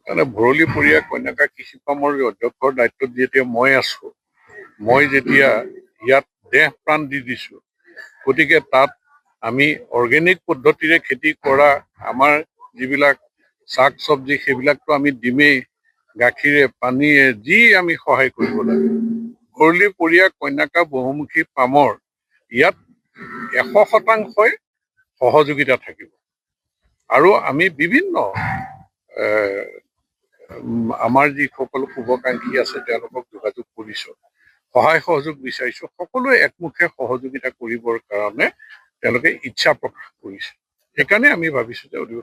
মানে ভৰলীপৰীয়া কন্যাকা কৃষি পামৰ অধ্যক্ষৰ দায়িত্বত যেতিয়া মই আছো, মই যেতিয়া ইয়াত দেহ প্ৰাণ দি দিছো, গতিকে তাত আমি অৰ্গেনিক পদ্ধতিৰে খেতি কৰা আমাৰ যিবিলাক শাক চব্জি, সেইবিলাকতো আমি দিমেই। গাখীৰে পানীয়ে যি আমি সহায় কৰিব লাগে। ভৰলীপৰীয়া কন্যাকা বহুমুখী পামৰ ইয়াত 100%ই সহযোগিতা থাকিব আৰু আমি বিভিন্ন আমাৰ যিসকল শুভাকাংক্ষী আছে, তেওঁলোকক যোগাযোগ কৰিছোঁ, সহায় সহযোগ বিচাৰিছোঁ। সকলোৱে একমুখে সহযোগিতা কৰিবৰ কাৰণে তেওঁলোকে ইচ্ছা প্ৰকাশ কৰিছে। সেইকাৰণে আমি ভাবিছোঁ যে অতি